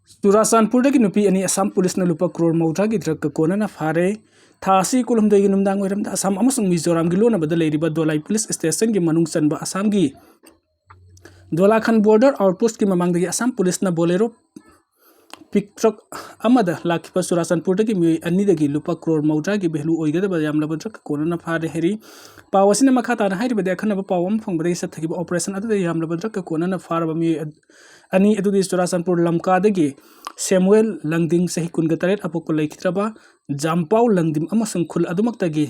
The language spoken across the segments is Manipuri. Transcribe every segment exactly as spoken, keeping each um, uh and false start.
ꯆꯨꯔꯥꯆꯥꯟꯄꯨꯔꯗꯒꯤ ꯅꯨꯄꯤ ꯑꯅꯤ ꯑꯁꯥꯝ ꯄꯨꯂꯤꯁꯅ ꯂꯨꯄꯥ ꯀ꯭ꯔꯣꯔ ꯃꯧꯗ꯭ꯔꯥꯒꯤ ꯗ꯭ꯔꯒꯀ ꯀꯣꯟꯅꯅ ꯐꯥꯔꯦ꯫ ꯊꯥ ꯑꯁꯤ ꯀꯨꯟꯍꯨꯝꯗꯣꯏꯒꯤ ꯅꯨꯃꯤꯗꯥꯡ ꯋꯥꯏꯔꯝꯗ ꯑꯁꯥꯝ ꯑꯃꯁꯨꯡ ꯃꯤꯖꯣꯔꯥꯝꯒꯤ ꯂꯣꯟꯅꯕꯗ ꯂꯩꯔꯤꯕ ꯗꯣꯂꯥꯏ ꯄꯨꯂꯤꯁ ꯁ꯭ꯇꯦꯁꯟꯒꯤ ꯃꯅꯨꯡ ꯆꯟꯕ ꯑꯁꯥꯝꯒꯤ ꯗꯣꯂꯥꯈꯟ ꯕꯣꯔꯗꯔ ꯑꯥꯎꯠꯄꯣꯁꯠꯀꯤ ꯃꯃꯥꯡꯗꯒꯤ ꯑꯁꯥꯝ ꯄꯨꯂꯤꯁꯅ ꯕꯣꯂꯦꯔꯣ ꯄꯤꯛ ꯇ꯭ꯔꯛ ꯑꯃꯗ ꯂꯥꯛꯈꯤꯕ ꯆꯨꯔꯥꯆꯥꯟꯄꯨꯔꯗꯒꯤ ꯃꯤꯑꯣꯏ ꯑꯅꯤꯗꯒꯤ ꯂꯨꯄꯥ ꯀ꯭ꯔꯣꯔ ꯃꯧꯗ꯭ꯔꯥꯒꯤ ꯚꯦꯂꯨ ꯑꯣꯏꯒꯗꯕ ꯌꯥꯝꯂꯕ ꯗ꯭ꯔꯒꯀ ꯀꯣꯟꯅꯅ ꯐꯥꯔꯦ ꯍꯥꯏꯔꯤ꯫ ꯄꯥꯎ ꯑꯁꯤꯅ ꯃꯈꯥ ꯇꯥꯅ ꯍꯥꯏꯔꯤꯕꯗꯤ ꯑꯈꯟꯅꯕ ꯄꯥꯎ ꯑꯃ ꯐꯪꯕꯗꯒꯤ ꯆꯠꯊꯈꯤꯕ ꯑꯣꯄꯔꯦꯁꯟ ꯑꯗꯨꯗ ꯌꯥꯝꯂꯕ ꯗ꯭ꯔꯒꯀ ꯀꯣꯟꯅꯅ ꯐꯥꯔꯕ ꯃꯤꯑꯣꯏ ꯑꯅꯤ ꯑꯗꯨꯗꯤ ꯆꯨꯔꯥꯆꯥꯟꯄꯨꯔ ꯂꯝꯀꯥꯗꯒꯤ ꯁꯦꯃꯨꯑꯦꯜ ꯂꯪꯗꯤꯡ, ꯆꯍꯤ ꯀꯨꯟꯒ ꯇꯔꯦꯠ, ꯑꯄꯣꯛꯄ ꯂꯩꯈꯤꯗ꯭ꯔꯕ ꯖꯥꯝꯄꯥꯎ ꯂꯪꯗꯤꯝ ꯑꯃꯁꯨꯡ ꯈꯨꯜ ꯑꯗꯨꯃꯛꯇꯒꯤ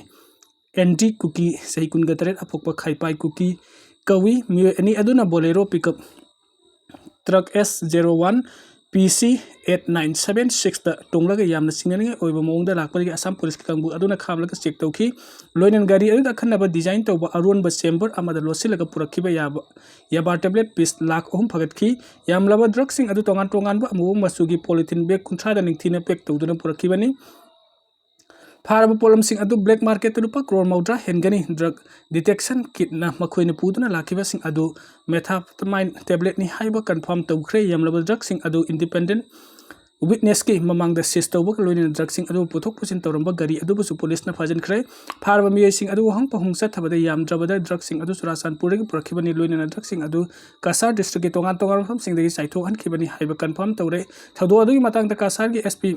ꯑꯦꯟꯗ꯭ꯔꯤ ꯀꯨꯀꯤ, ꯆꯍꯤ ꯀꯨꯟꯒ ꯇꯔꯦꯠ, ꯑꯄꯣꯛꯄ ꯈꯥꯏꯄꯥꯏ ꯀꯨꯀꯤ ꯀꯧꯏ꯫ ꯃꯤꯑꯣꯏ ꯑꯅꯤ ꯑꯗꯨꯅ Bolero pickup truck S zero one P C eight nine seven six ꯇ ꯇꯣꯡꯂꯒ ꯌꯥꯝꯅ ꯆꯤꯡꯅꯅꯤꯡꯉꯥꯏ ꯑꯣꯏꯕ ꯃꯑꯣꯡꯗ ꯂꯥꯛꯄꯗꯒꯤ ꯑꯁꯥꯝ ꯄꯨꯂꯤꯁꯀꯤ ꯀꯥꯡꯕꯨ ꯑꯗꯨꯅ ꯈꯥꯝꯂꯒ ꯆꯦꯛ ꯇꯧꯈꯤ꯫ ꯂꯣꯏꯅꯅ ꯒꯥꯔꯤ ꯑꯗꯨꯗ ꯑꯈꯟꯅꯕ ꯗꯤꯖꯥꯏꯟ ꯇꯧꯕ ꯑꯔꯣꯟꯕ ꯆꯦꯝꯕꯔ ꯑꯃꯗ ꯂꯣꯠꯁꯤꯜꯂꯒ ꯄꯨꯔꯛꯈꯤꯕ ꯌꯥꯕ ꯌꯥꯕꯥ ꯇꯦꯕ꯭ꯂꯦꯠ ꯄꯤꯁ ꯂꯥꯈ ꯑꯍꯨꯝ ꯐꯒꯠꯈꯤ꯫ ꯌꯥꯝꯂꯕ ꯗ꯭ꯔꯒꯁꯤꯡ ꯑꯗꯨ ꯇꯣꯉꯥꯟ ꯇꯣꯉꯥꯟꯕ ꯑꯃꯨꯕ ꯃꯆꯨꯒꯤ ꯄꯣꯂꯤꯊꯤꯟ ꯕꯦꯒ ꯀꯨꯟꯊ꯭ꯔꯥꯗ ꯅꯤꯡꯊꯤꯅ ꯄꯦꯛ ꯇꯧꯗꯨꯅ ꯄꯨꯔꯛꯈꯤꯕꯅꯤ꯫ ꯐꯥꯔꯕ ꯄꯣꯠꯂꯝꯁꯤꯡ ꯑꯗꯨ ꯕ꯭ꯂꯦꯛ ꯃꯥꯔꯀꯦꯠꯇ ꯂꯨꯄꯥ ꯀ꯭ꯔꯣꯔ ꯃꯧꯗ꯭ꯔꯥ ꯍꯦꯟꯒꯅꯤ꯫ ꯗ꯭ꯔꯒ ꯗꯤꯇꯦꯛꯁꯟ ꯀꯤꯠꯅ ꯃꯈꯣꯏꯅ ꯄꯨꯗꯨꯅ ꯂꯥꯛꯈꯤꯕꯁꯤꯡ ꯑꯗꯨ ꯃꯦꯊꯥꯝꯐꯦꯇꯥꯃꯥꯏꯟ ꯇꯦꯕ꯭ꯂꯦꯠꯅꯤ ꯍꯥꯏꯕ ꯀꯟꯐꯥꯔꯝ ꯇꯧꯈ꯭ꯔꯦ꯫ ꯌꯥꯝꯂꯕ ꯗ꯭ꯔꯒꯁꯤꯡ ꯑꯗꯨ ꯏꯟꯗꯤꯄꯦꯟꯗꯦꯟ ꯋꯤꯠꯅꯦꯁꯀꯤ ꯃꯃꯥꯡꯗ ꯁꯤꯖ ꯇꯧꯕꯒ ꯂꯣꯏꯅꯅ ꯗ꯭ꯔꯒꯁꯤꯡ ꯑꯗꯨ ꯄꯨꯊꯣꯛ ꯄꯨꯁꯤꯟ ꯇꯧꯔꯝꯕ ꯒꯥꯔꯤ ꯑꯗꯨꯕꯨꯁꯨ ꯄꯨꯂꯤꯁꯅ ꯐꯥꯖꯤꯟꯈ꯭ꯔꯦ꯫ ꯐꯥꯔꯕ ꯃꯤꯑꯣꯏꯁꯤꯡ ꯑꯗꯨ ꯋꯥꯍꯪ ꯄꯥꯎꯍꯪ ꯆꯠꯊꯕꯗ ꯌꯥꯝꯗ꯭ꯔꯕꯗ ꯗ꯭ꯔꯒꯁꯤꯡ ꯑꯗꯨ ꯆꯨꯔꯥꯆꯥꯟꯄꯨꯔꯗꯒꯤ ꯄꯨꯔꯛꯈꯤꯕꯅꯤ꯫ ꯂꯣꯏꯅꯅ ꯗ꯭ꯔꯒꯁꯤꯡ ꯑꯗꯨ ꯀꯁꯥꯔ ꯗꯤꯁꯇ꯭ꯔꯤꯛꯀꯤ ꯇꯣꯉꯥꯟ ꯇꯣꯉꯥꯟꯕ ꯃꯐꯝꯁꯤꯡꯗꯒꯤ ꯆꯥꯏꯊꯣꯛꯍꯟꯈꯤꯕꯅꯤ ꯍꯥꯏꯕ ꯀꯟꯐꯥꯔꯝ ꯇꯧꯔꯦ꯫ ꯊꯧꯗꯣꯛ ꯑꯗꯨꯒꯤ ꯃꯇꯥꯡꯗ ꯀꯁꯥꯔꯒꯤ S P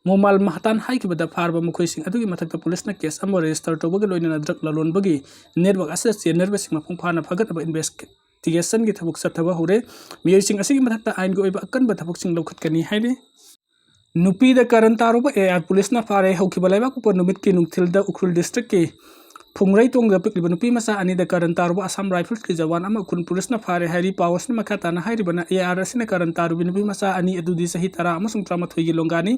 ꯃꯣꯃꯥꯜ ꯃꯍꯇꯥꯟ ꯍꯥꯏꯈꯤꯕꯗ, ꯐꯥꯔꯕ ꯃꯈꯣꯏꯁꯤꯡ ꯑꯗꯨꯒꯤ ꯃꯊꯛꯇ ꯄꯨꯂꯤꯁꯅ ꯀꯦꯁ ꯑꯃ ꯔꯦꯖꯤꯁꯇꯔ ꯇꯧꯕꯒ ꯂꯣꯏꯅꯅ ꯗ꯭ꯔꯒ ꯂꯂꯣꯟꯕꯒꯤ ꯅꯦꯠꯋꯥꯔꯛ ꯑꯁꯤꯗ ꯆꯦꯟꯅꯔꯤꯕꯁꯤꯡ ꯃꯄꯨꯡ ꯐꯥꯅ ꯐꯒꯠꯅꯕ ꯏꯟꯚꯦꯁꯇꯤꯒꯦꯁꯟꯒꯤ ꯊꯕꯛ ꯆꯠꯊꯕ ꯍꯧꯔꯦ꯫ ꯃꯤꯑꯣꯏꯁꯤꯡ ꯑꯁꯤꯒꯤ ꯃꯊꯛꯇ ꯑꯥꯏꯟꯒꯤ ꯑꯣꯏꯕ ꯑꯀꯟꯕ ꯊꯕꯛꯁꯤꯡ ꯂꯧꯈꯠꯀꯅꯤ ꯍꯥꯏꯔꯤ꯫ ꯅꯨꯄꯤꯗ ꯀꯔꯟ ꯇꯥꯔꯨꯕ A R ꯄꯨꯂꯤꯁꯅ ꯐꯥꯔꯦ꯫ ꯍꯧꯈꯤꯕ ꯂꯩꯕꯥꯛꯄꯣꯛꯄ ꯅꯨꯃꯤꯠꯀꯤ ꯅꯨꯡꯊꯤꯜꯗ ꯎꯈ꯭ꯔꯨꯜ ꯗꯤꯁꯇ꯭ꯔꯤꯛꯀꯤ ꯐꯨꯡꯔꯩꯇꯣꯡꯗ ꯄꯤꯛꯂꯤꯕ ꯅꯨꯄꯤ ꯃꯆꯥ ꯑꯅꯤꯗ ꯀꯔꯟ ꯇꯥꯔꯨꯕ ꯑꯁꯥꯝ ꯔꯥꯏꯐꯜꯁꯀꯤ ꯖꯋꯥꯟ ꯑꯃ ꯎꯈ꯭ꯔꯨꯜ ꯄꯨꯂꯤꯁꯅ ꯐꯥꯔꯦ ꯍꯥꯏꯔꯤ꯫ ꯄꯥꯎ ꯑꯁꯤꯅ ꯃꯈꯥ ꯇꯥꯅ ꯍꯥꯏꯔꯤꯕꯅ, A R ꯑꯁꯤꯅ ꯀꯔꯟ ꯇꯥꯔꯨꯕ ꯅꯨꯄꯤ ꯃꯆꯥ ꯑꯅꯤ ꯑꯗꯨꯗꯤ ꯆꯍꯤ ꯇꯔꯥ ꯑꯃꯁꯨꯡ ꯇꯔꯥꯃꯥꯊꯣꯏꯒꯤ ꯂꯣꯡꯒꯥꯅꯤ꯫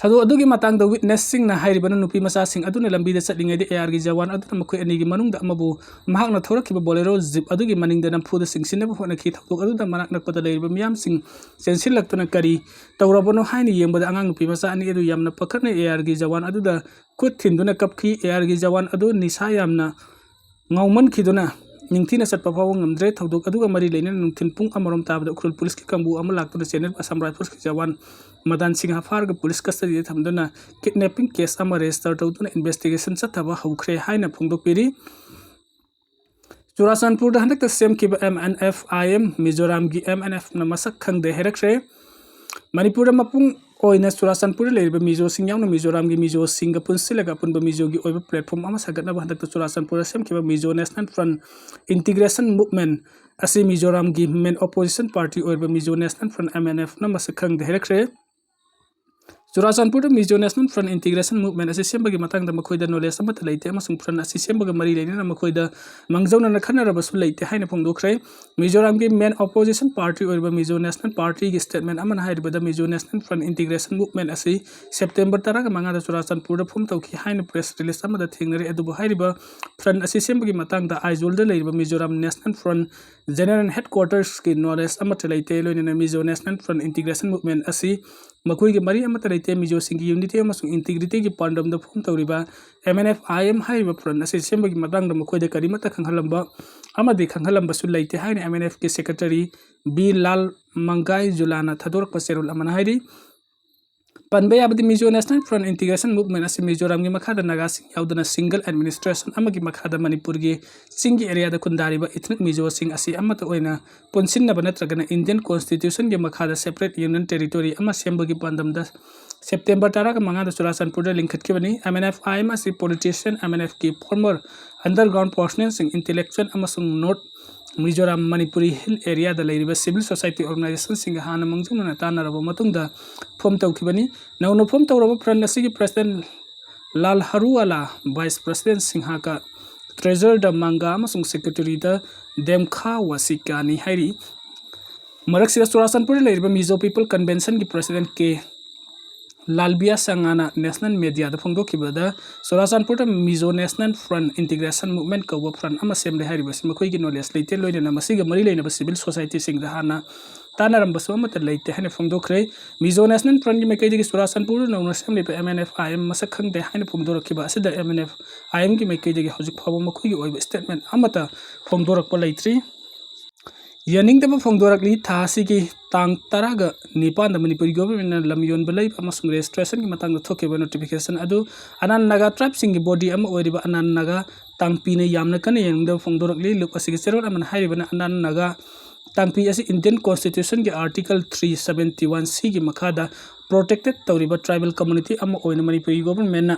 ꯊꯧꯗꯣꯛ ꯑꯗꯨꯒꯤ ꯃꯇꯥꯡꯗ ꯋꯤꯠꯅꯦꯁꯁꯤꯡꯅ ꯍꯥꯏꯔꯤꯕꯅ, ꯅꯨꯄꯤ ꯃꯆꯥꯁꯤꯡ ꯑꯗꯨꯅ ꯂꯝꯕꯤꯗ ꯆꯠꯂꯤꯉꯩꯗ A R ꯒꯤ ꯖꯋꯥꯟ ꯑꯗꯨꯅ ꯃꯈꯣꯏ ꯑꯅꯤꯒꯤ ꯃꯅꯨꯡꯗ ꯑꯃꯕꯨ ꯃꯍꯥꯛꯅ ꯊꯧꯔꯛꯈꯤꯕ ꯕꯣꯂꯦꯔꯣ ꯖꯤꯞ ꯑꯗꯨꯒꯤ ꯃꯅꯤꯡꯗ ꯅꯝꯐꯨꯗ ꯆꯤꯡꯁꯤꯟꯅꯕ ꯍꯣꯠꯅꯈꯤ꯫ ꯊꯧꯗꯣꯛ ꯑꯗꯨꯗ ꯃꯅꯥꯛ ꯅꯛꯄꯗ ꯂꯩꯔꯤꯕ ꯃꯤꯌꯥꯝꯁꯤꯡ ꯆꯦꯟꯁꯤꯜꯂꯛꯇꯨꯅ ꯀꯔꯤ ꯇꯧꯔꯕꯅꯣ ꯍꯥꯏꯅ ꯌꯦꯡꯕꯗ, ꯑꯉꯥꯡ ꯅꯨꯄꯤ ꯃꯆꯥ ꯑꯅꯤ ꯑꯗꯨ ꯌꯥꯝꯅ ꯄꯥꯈꯠꯅ A R ꯒꯤ ꯖꯋꯥꯟ ꯑꯗꯨꯗ ꯈꯨꯠ ꯊꯤꯟꯗꯨꯅ ꯀꯞꯈꯤ꯫ A R ꯒꯤ ꯖꯋꯥꯟ ꯑꯗꯨ ꯅꯤꯁꯥ ꯌꯥꯝꯅ ꯉꯥꯎꯃꯟꯈꯤꯗꯨꯅ ꯅꯤꯡꯊꯤꯅ ꯆꯠꯄ ꯐꯥꯎꯕ ꯉꯝꯗ꯭ꯔꯦ꯫ ꯊꯧꯗꯣꯛ ꯑꯗꯨꯒ ꯃꯔꯤ ꯂꯩꯅꯅ ꯅꯨꯡꯊꯤꯜ ꯄꯨꯡ ꯑꯃꯔꯣꯝ ꯇꯥꯕꯗ ꯎꯈ꯭ꯔꯨꯜ ꯄꯨꯂꯤꯁꯀꯤ ꯀꯥꯡꯕꯨ ꯑꯃ ꯂꯥꯛꯇꯨꯅ ꯆꯦꯟꯅꯔꯤꯕ ꯑꯁꯥꯝ ꯔꯥꯏꯐꯜꯁꯀꯤ ꯖꯋꯥꯟ ꯃꯗꯥꯟ ꯁꯤꯡꯍ ꯐꯥꯔꯒ ꯄꯨꯂꯤꯁ ꯀꯁꯇꯗꯤꯗ ꯊꯝꯗꯨꯅ ꯀꯤꯗꯅꯦꯄꯤꯡ ꯀꯦꯁ ꯑꯃ ꯔꯦꯖꯤꯁꯇꯔ ꯇꯧꯗꯨꯅ ꯏꯟꯚꯦꯁꯇꯤꯒꯦꯁꯟ ꯆꯠꯊꯕ ꯍꯧꯈ꯭ꯔꯦ ꯍꯥꯏꯅ ꯐꯣꯡꯗꯣꯛꯄꯤꯔꯤ꯫ ꯆꯨꯔꯥꯆꯥꯟꯄꯨꯔꯗ ꯍꯟꯗꯛꯇ ꯁꯦꯝꯈꯤꯕ M N F I M, ꯃꯤꯖꯣꯔꯥꯝꯒꯤ M N F ꯅ ꯃꯁꯛ ꯈꯪꯗꯦ ꯍꯥꯏꯔꯛꯈ꯭ꯔꯦ꯫ ꯃꯅꯤꯄꯨꯔꯗ ꯃꯄꯨꯡ ꯑꯣꯏꯅ ꯆꯨꯔꯥꯆꯥꯟꯄꯨꯔꯗ ꯂꯩꯔꯤꯕ ꯃꯤꯖꯣꯁꯤꯡ ꯌꯥꯎꯅ ꯃꯤꯖꯣꯔꯥꯝꯒꯤ ꯃꯤꯖꯣꯁꯤꯡꯒ ꯄꯨꯟꯁꯤꯜꯂꯒ ꯑꯄꯨꯟꯕ ꯃꯤꯖꯣꯒꯤ ꯑꯣꯏꯕ ꯄ꯭ꯂꯦꯠꯐꯣꯝ ꯑꯃ ꯁꯥꯒꯠꯅꯕ ꯍꯟꯗꯛꯇ ꯆꯨꯔꯥꯆꯥꯟꯄꯨꯔꯗ ꯁꯦꯝꯈꯤꯕ Mizo National Front Integration Movement ꯑꯁꯤ ꯃꯤꯖꯣꯔꯥꯝꯒꯤ ꯃꯦꯟ ꯑꯣꯄꯣꯖꯤꯁꯟ ꯄꯥꯔꯇꯤ ꯑꯣꯏꯔꯤꯕ Mizo National Front, M N F ꯅ ꯃꯁꯛ ꯈꯪꯗꯦ ꯍꯥꯏꯔꯛꯈ꯭ꯔꯦ꯫ ꯆꯨꯔꯥꯆꯥꯟꯄꯨꯔꯗ Mizo National Front Integration Movement ꯑꯁꯤ ꯁꯦꯝꯕꯒꯤ ꯃꯇꯥꯡꯗ ꯃꯈꯣꯏꯗ ꯅꯣꯂꯦꯖ ꯑꯃꯠꯇ ꯂꯩꯇꯦ ꯑꯃꯁꯨꯡ ꯐ꯭ꯔꯟ ꯑꯁꯤ ꯁꯦꯝꯕꯒ ꯃꯔꯤ ꯂꯩꯅꯅ ꯃꯈꯣꯏꯗ ꯃꯥꯡꯖꯧꯅꯅ ꯈꯟꯅꯔꯕꯁꯨ ꯂꯩꯇꯦ ꯍꯥꯏꯅ ꯐꯣꯡꯗꯣꯛꯈ꯭ꯔꯦ꯫ ꯃꯤꯖꯣꯔꯥꯝꯒꯤ ꯃꯦꯟ ꯑꯣꯄꯣꯖꯤꯁꯟ ꯄꯥꯔꯇꯤ ꯑꯣꯏꯔꯤꯕ Mizo National Party ꯒꯤ ꯁ꯭ꯇꯦꯠꯃꯦꯟ ꯑꯃꯅ ꯍꯥꯏꯔꯤꯕꯗ, Mizo National Front Integration Movement ꯑꯁꯤ ꯁꯦꯞꯇꯦꯝꯕꯔ ꯇꯔꯥꯒ ꯃꯉꯥꯗ ꯆꯨꯔꯥꯆꯥꯟꯄꯨꯔꯗ ꯐꯣꯝ ꯇꯧꯈꯤ ꯍꯥꯏꯅ ꯄ꯭ꯔꯦꯁ ꯔꯤꯂꯤꯖ ꯑꯃꯗ ꯊꯦꯡꯅꯔꯦ꯫ ꯑꯗꯨꯕꯨ ꯍꯥꯏꯔꯤꯕ ꯐ꯭ꯔꯟ ꯑꯁꯤ ꯁꯦꯝꯕꯒꯤ ꯃꯇꯥꯡꯗ ꯑꯥꯏꯖꯣꯜꯗ ꯂꯩꯔꯤꯕ ꯃꯤꯖꯣꯔꯥꯝ ꯅꯦꯁꯅꯦꯜ ꯐ꯭ꯔꯟ ꯖꯦꯅꯔꯦꯜ ꯍꯦꯗꯀ꯭ꯋꯥꯇꯔꯁꯀꯤ ꯅꯣꯂꯦꯖ ꯑꯃꯠꯇ ꯂꯩꯇꯦ꯫ ꯂꯣꯏꯅꯅ Mizo National Front Integration Movement ꯑꯁꯤ ꯃꯈꯣꯏꯒꯤ ꯃꯔꯤ ꯑꯃꯠꯇ ꯂꯩꯇꯦ꯫ ꯃꯤꯖꯣꯁꯤꯡꯒꯤ ꯌꯨꯅꯤꯇꯤ ꯑꯃꯁꯨꯡ ꯏꯟꯇꯤꯒ꯭ꯔꯤꯇꯤꯒꯤ ꯄꯥꯟꯗꯝꯗ ꯐꯣꯝ ꯇꯧꯔꯤꯕ M N F I M ꯍꯥꯏꯔꯤꯕ ꯐ꯭ꯔꯟ ꯑꯁꯤ ꯁꯦꯝꯕꯒꯤ ꯃꯇꯥꯡꯗ ꯃꯈꯣꯏꯗ ꯀꯔꯤꯃꯠꯇ ꯈꯪꯍꯜꯂꯝꯕ ꯑꯃꯗꯤ ꯈꯪꯍꯜꯂꯝꯕꯁꯨ ꯂꯩꯇꯦ ꯍꯥꯏꯅ M N F ꯀꯤ ꯁꯦꯀ꯭ꯔꯦꯇꯔꯤ ꯕꯤ ꯂꯥꯜ ꯃꯪꯒꯥꯏ ꯖꯨꯂꯥꯅ ꯊꯥꯗꯣꯔꯛꯄ ꯆꯦꯔꯣꯜ ꯑꯃꯅ ꯍꯥꯏꯔꯤ꯫ ꯄꯟꯕ ꯌꯥꯕꯗꯤ, Mizo National Front Integration Movement ꯑꯁꯤ ꯃꯤꯖꯣꯔꯥꯝꯒꯤ ꯃꯈꯥꯗ ꯅꯥꯒꯥꯁꯤꯡ ꯌꯥꯎꯗꯅ ꯁꯤꯡꯒꯜ ꯑꯦꯗꯃꯤꯅꯤꯁꯇ꯭ꯔꯦꯁꯟ ꯑꯃꯒꯤ ꯃꯈꯥꯗ ꯃꯅꯤꯄꯨꯔꯒꯤ ꯆꯤꯡꯒꯤ ꯑꯦꯔꯤꯌꯥꯗ ꯈꯨꯟꯗꯥꯔꯤꯕ ꯏꯊꯅꯤꯛ ꯃꯤꯖꯣꯁꯤꯡ ꯑꯁꯤ ꯑꯃꯠꯇ ꯑꯣꯏꯅ ꯄꯨꯟꯁꯤꯟꯅꯕ ꯅꯠꯇ꯭ꯔꯒꯅ ꯏꯟꯗꯤꯌꯟ ꯀꯣꯟꯁꯇꯤꯇ꯭ꯌꯨꯁꯟꯒꯤ ꯃꯈꯥꯗ ꯁꯦꯄꯔꯦꯠ ꯌꯨꯅꯤꯌꯟ ꯇꯦꯔꯤꯇꯣꯔꯤ ꯑꯃ ꯁꯦꯝꯕꯒꯤ ꯄꯥꯟꯗꯝꯗ ꯁꯦꯞꯇꯦꯝꯕꯔ ꯇꯔꯥꯒ ꯃꯉꯥꯗ ꯆꯨꯔꯥꯆꯥꯟꯄꯨꯔꯗ ꯂꯤꯡꯈꯠꯈꯤꯕꯅꯤ꯫ M N F I M ꯑꯁꯤ ꯄꯣꯂꯤꯇꯤꯁꯤꯌꯟ, M N F ꯀꯤ ꯐꯣꯔꯃꯔ ꯑꯟꯗꯔꯒ꯭ꯔꯥꯎꯟ ꯄꯔꯁꯣꯅꯦꯜꯁꯤꯡ, ꯏꯟꯇꯦꯂꯦꯛꯆꯨꯋꯦꯜ ꯑꯃꯁꯨꯡ ꯅꯣꯔꯠ ꯃꯤꯖꯣꯔꯥꯝ, ꯃꯅꯤꯄꯨꯔꯤ ꯍꯤꯜ ꯑꯦꯔꯤꯌꯥꯗ ꯂꯩꯔꯤꯕ ꯁꯤꯚꯤꯜ ꯁꯣꯁꯥꯏꯇꯤ ꯑꯣꯔꯒꯅꯥꯏꯖꯦꯁꯟꯁꯤꯡꯒ ꯍꯥꯟꯅ ꯃꯥꯡꯖꯧꯅꯅ ꯇꯥꯟꯅꯔꯕ ꯃꯇꯨꯡꯗ ꯐꯣꯝ ꯇꯧꯈꯤꯕꯅꯤ꯫ ꯅꯧꯅ ꯐꯣꯝ ꯇꯧꯔꯕ ꯐ꯭ꯔꯟ ꯑꯁꯤꯒꯤ ꯄ꯭ꯔꯁꯤꯗꯦꯟ ꯂꯥꯜ ꯍꯔꯨꯋꯥꯂꯥ, ꯚꯥꯏꯁ ꯄ꯭ꯔꯁꯤꯗꯦꯟ ꯁꯤꯡꯍꯥꯀ, ꯇ꯭ꯔꯦꯖꯔꯗ ꯃꯪꯒꯥ ꯑꯃꯁꯨꯡ ꯁꯦꯀ꯭ꯔꯦꯇꯔꯤꯗ ꯗꯦꯝꯈꯥ ꯋꯥꯁꯤꯀꯥꯅꯤ ꯍꯥꯏꯔꯤ꯫ ꯃꯔꯛꯁꯤꯗ ꯆꯨꯔꯥꯆꯥꯟꯄꯨꯔꯗ ꯂꯩꯔꯤꯕ ꯃꯤꯖꯣ ꯄꯤꯄꯜ ꯀꯟꯚꯦꯟꯁꯟꯒꯤ ꯄ꯭ꯔꯁꯤꯗꯦꯟ ꯀꯦ ꯂꯥꯜꯕꯤꯌꯥ ꯁꯉꯥꯅ ꯅꯦꯁꯅꯦꯜ ꯃꯦꯗꯤꯌꯥꯗ ꯐꯣꯡꯗꯣꯛꯈꯤꯕꯗ, ꯆꯨꯔꯥꯆꯥꯟꯄꯨꯔꯗ ꯃꯤꯖꯣ ꯅꯦꯁꯅꯦꯜ ꯐ꯭ꯔꯟ ꯏꯟꯇꯤꯒ꯭ꯔꯦꯁꯟ ꯃꯨꯚꯃꯦꯟꯠ ꯀꯧꯕ ꯐ꯭ꯔꯟ ꯑꯃ ꯁꯦꯝꯂꯦ ꯍꯥꯏꯔꯤꯕꯁꯤ ꯃꯈꯣꯏꯒꯤ ꯅꯣꯂꯦꯖ ꯂꯩꯇꯦ, ꯂꯣꯏꯅꯅ ꯃꯁꯤꯒ ꯃꯔꯤ ꯂꯩꯅꯕ ꯁꯤꯚꯤꯜ ꯁꯣꯁꯥꯏꯇꯤꯁꯤꯡꯗ ꯍꯥꯟꯅ ꯇꯥꯟꯅꯔꯝꯕꯁꯨ ꯑꯃꯠꯇ ꯂꯩꯇꯦ ꯍꯥꯏꯅ ꯐꯣꯡꯗꯣꯛꯈ꯭ꯔꯦ꯫ ꯃꯤꯖꯣ ꯅꯦꯁꯅꯦꯜ ꯐ꯭ꯔꯟꯒꯤ ꯃꯥꯏꯀꯩꯗꯒꯤ ꯆꯨꯔꯥꯆꯥꯟꯄꯨꯔꯗ ꯅꯧꯅ ꯁꯦꯝꯂꯤꯕ M N F I M ꯃꯁꯛ ꯈꯪꯗꯦ ꯍꯥꯏꯅ ꯐꯣꯡꯗꯣꯔꯛꯈꯤꯕ ꯑꯁꯤꯗ ꯑꯦꯝ ꯑꯦꯟ ꯑꯦꯐ ꯑꯥꯏ ꯑꯦꯝꯒꯤ ꯃꯥꯏꯀꯩꯗꯒꯤ ꯍꯧꯖꯤꯛ ꯐꯥꯎꯕ ꯃꯈꯣꯏꯒꯤ ꯑꯣꯏꯕ ꯁ꯭ꯇꯦꯠꯃꯦꯟꯠ ꯑꯃꯠꯇ ꯐꯣꯡꯗꯣꯔꯛꯄ ꯂꯩꯇ꯭ꯔꯤ꯫ ꯌꯥꯅꯤꯡꯗꯕ ꯐꯣꯡꯗꯣꯔꯛꯂꯤ꯫ ꯊꯥ ꯑꯁꯤꯒꯤ ꯇꯥꯡ ꯇꯔꯥꯒ ꯅꯤꯄꯥꯟꯗ ꯃꯅꯤꯄꯨꯔ ꯒꯣꯚꯔꯟꯃꯦꯟꯠꯅ ꯂꯝ ꯌꯣꯟꯕ ꯂꯩꯕ ꯑꯃꯁꯨꯡ ꯔꯦꯖꯤꯁꯇ꯭ꯔꯦꯁꯟꯒꯤ ꯃꯇꯥꯡꯗ ꯊꯣꯛꯈꯤꯕ ꯅꯣꯇꯤꯐꯤꯀꯦꯁꯟ ꯑꯗꯨ ꯑꯅꯥꯟ ꯅꯥꯒꯥ ꯇ꯭ꯔꯥꯏꯕꯁꯤꯡꯒꯤ ꯕꯣꯗꯤ ꯑꯃ ꯑꯣꯏꯔꯤꯕ ꯑꯅꯥꯟ ꯅꯥꯒꯥ ꯇꯥꯡꯄꯤꯅ ꯌꯥꯝꯅ ꯀꯟꯅ ꯌꯥꯅꯤꯡꯗꯕ ꯐꯣꯡꯗꯣꯔꯛꯂꯤ꯫ ꯂꯨꯞ ꯑꯁꯤꯒꯤ ꯆꯦꯔꯣꯜ ꯑꯃꯅ ꯍꯥꯏꯔꯤꯕꯅ ꯑꯅꯥꯟ ꯅꯥꯒꯥ ꯇꯥꯡꯄꯤ ꯑꯁꯤ ꯏꯟꯗꯤꯌꯟ ꯀꯣꯟꯁꯇꯤꯇ꯭ꯌꯨꯁꯟꯒꯤ ꯑꯥꯔꯇꯤꯀꯜ ꯊ꯭ꯔꯤ ꯁꯕꯦꯟꯇꯤ ꯋꯥꯟ ꯁꯤꯒꯤ ꯃꯈꯥꯗ ꯄ꯭ꯔꯣꯇꯦꯛꯇꯦꯗ ꯇꯧꯔꯤꯕ ꯇ꯭ꯔꯥꯏꯕꯦꯜ ꯀꯝꯃꯨꯅꯤꯇꯤ ꯑꯃ ꯑꯣꯏꯅ ꯃꯅꯤꯄꯨꯔꯒꯤ ꯒꯣꯚꯔꯟꯃꯦꯟꯠꯅ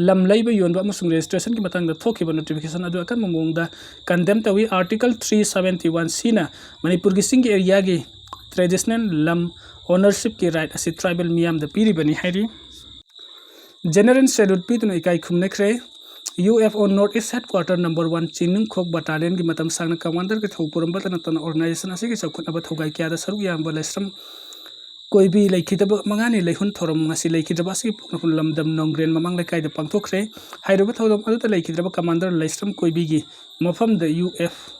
ꯂꯝ ꯂꯩꯕ, ꯌꯣꯟꯕ ꯑꯃꯁꯨꯡ ꯔꯦꯖꯤꯁꯇ꯭ꯔꯦꯁꯟꯒꯤ ꯃꯇꯥꯡꯗ ꯊꯣꯛꯈꯤꯕ ꯅꯣꯇꯤꯐꯤꯀꯦꯁꯟ ꯑꯗꯨ ꯑꯀꯟꯕ ꯃꯑꯣꯡꯗ ꯀꯟꯗꯦꯝ ꯇꯧꯏ꯫ ꯑꯥꯔꯇꯤꯀꯜ ꯊ꯭ꯔꯤ ꯁꯕꯦꯟꯇꯤ ꯋꯥꯟ ꯁꯤꯅ ꯃꯅꯤꯄꯨꯔꯒꯤ ꯆꯤꯡꯒꯤ ꯑꯦꯔꯤꯌꯥꯒꯤ ꯇ꯭ꯔꯦꯗꯤꯁꯅꯦꯜ ꯂꯝ ꯑꯣꯅꯔꯁꯤꯞꯀꯤ ꯔꯥꯏꯠ ꯑꯁꯤ ꯇ꯭ꯔꯥꯏꯕꯦꯜ ꯃꯤꯌꯥꯝꯗ ꯄꯤꯔꯤꯕꯅꯤ ꯍꯥꯏꯔꯤ꯫ ꯖꯦꯅꯔꯦꯜ ꯁꯦꯂ꯭ꯌꯨꯠ ꯄꯤꯗꯨꯅ ꯏꯀꯥꯏ ꯈꯨꯝꯅꯈ꯭ꯔꯦ꯫ U F O north east headquarter number one ꯆꯤꯡꯅꯨꯡꯈꯣꯛ ꯕꯇꯥꯂꯤꯌꯟꯒꯤ ꯃꯇꯝ ꯁꯥꯡꯅ ꯀꯃꯥꯟꯗꯔꯒꯤ ꯊꯧ ꯄꯨꯔꯝꯕ ꯅꯠꯇꯅ ꯑꯣꯔꯒꯅꯥꯏꯖꯦꯁꯟ ꯑꯁꯤꯒꯤ ꯆꯥꯎꯈꯠꯅꯕ ꯊꯧꯒꯥꯏ ꯀꯌꯥꯗ ꯁꯔꯨꯛ ꯌꯥꯕ ꯂꯥꯏꯁ꯭ꯔꯝ ꯀꯣꯏꯕꯤ ꯂꯩꯈꯤꯗꯕ ꯃꯉꯥꯅꯤ ꯂꯩꯍꯨꯟ ꯊꯧꯔꯝ ꯉꯁꯤ ꯂꯩꯈꯤꯗ꯭ꯔꯕ ꯑꯁꯤꯒꯤ ꯄꯣꯛꯅꯐꯝ ꯂꯝꯗꯝ ꯅꯣꯡꯒ꯭ꯔꯦꯟ ꯃꯃꯥꯡ ꯂꯩꯀꯥꯏꯗ ꯄꯥꯡꯊꯣꯛꯈ꯭ꯔꯦ꯫ ꯍꯥꯏꯔꯤꯕ ꯊꯧꯗꯣꯛ ꯑꯗꯨꯗ ꯂꯩꯈꯤꯗ꯭ꯔꯕ ꯀꯃꯥꯟꯗꯔ ꯂꯥꯏꯁ꯭ꯔꯝ ꯀꯣꯏꯕꯤꯒꯤ ꯃꯐꯝꯗ ꯌꯨ ꯑꯦꯐ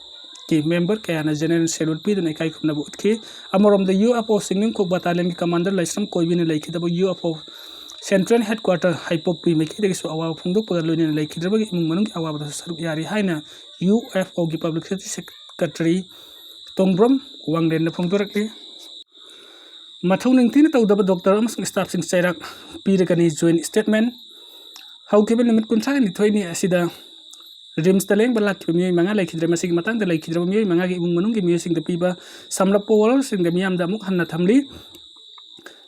ꯀꯤ ꯃꯦꯝꯕꯔ ꯀꯌꯥꯅ ꯖꯦꯅꯔꯦꯜ ꯁꯦꯂ꯭ꯌꯨꯠ ꯄꯤꯗꯨꯅ ꯏꯀꯥꯏ ꯈꯨꯝꯅꯕ ꯎꯠꯈꯤ꯫ ꯑꯃꯔꯣꯝꯗ ꯌꯨ ꯑꯦꯐ ꯑꯣ ꯆꯤꯡꯅꯨꯡꯈꯣꯛ ꯕꯇꯥꯂꯤꯌꯟꯒꯤ ꯀꯃꯥꯟꯗꯔ ꯂꯥꯏꯁ꯭ꯔꯝ ꯀꯣꯏꯕꯤꯅ ꯂꯩꯈꯤꯗꯕ U F O central headquarter ꯍꯩꯄꯣꯛꯄꯤ ꯃꯥꯏꯀꯩꯗꯒꯤꯁꯨ ꯑꯋꯥꯕ ꯐꯣꯡꯗꯣꯛꯄꯒ ꯂꯣꯏꯅꯅ ꯂꯩꯈꯤꯗ꯭ꯔꯕꯒꯤ ꯏꯃꯨꯡ ꯃꯅꯨꯡꯒꯤ ꯑꯋꯥꯕꯗꯁꯨ ꯁꯔꯨꯛ ꯌꯥꯔꯤ ꯍꯥꯏꯅ ꯌꯨ ꯑꯦꯐ ꯑꯣꯒꯤ ꯄꯕ꯭ꯂꯤꯁꯤꯇꯤ ꯁꯦꯀ꯭ꯔꯦꯇꯔꯤ ꯇꯣꯡꯕ꯭ꯔꯝ ꯋꯥꯡꯂꯦꯟꯅ ꯐꯣꯡꯗꯣꯔꯛꯂꯤ꯫ ꯃꯊꯧ ꯅꯤꯡꯊꯤꯅ ꯇꯧꯗꯕ ꯗꯣꯛꯇꯔ ꯑꯃꯁꯨꯡ ꯁ꯭ꯇꯥꯐꯁꯤꯡ ꯆꯩꯔꯥꯛ ꯄꯤꯔꯒꯅꯤ ꯖꯣꯏꯟ ꯁ꯭ꯇꯦꯠꯃꯦꯟꯠ꯫ ꯍꯧꯈꯤꯕ ꯅꯨꯃꯤꯠ ꯀꯨꯟꯊ꯭ꯔꯥ ꯅꯤꯊꯣꯏꯅꯤ ꯑꯁꯤꯗ ꯔꯤꯝꯁꯇ ꯂꯥꯌꯦꯡꯕ ꯂꯥꯛꯈꯤꯕ ꯃꯤꯑꯣꯏ ꯃꯉꯥ ꯂꯩꯈꯤꯗ꯭ꯔꯦ꯫ ꯃꯁꯤꯒꯤ ꯃꯇꯥꯡꯗ ꯂꯩꯈꯤꯗ꯭ꯔꯕ ꯃꯤꯑꯣꯏ ꯃꯉꯥꯒꯤ ꯏꯃꯨꯡ ꯃꯅꯨꯡꯒꯤ ꯃꯤꯑꯣꯏꯁꯤꯡꯗ ꯄꯤꯕ ꯁꯝꯂꯞꯄ ꯋꯥꯔꯣꯜꯁꯤꯡꯗ ꯃꯤꯌꯥꯝꯗ ꯑꯃꯨꯛ ꯍꯟꯅ ꯊꯝꯂꯤ꯫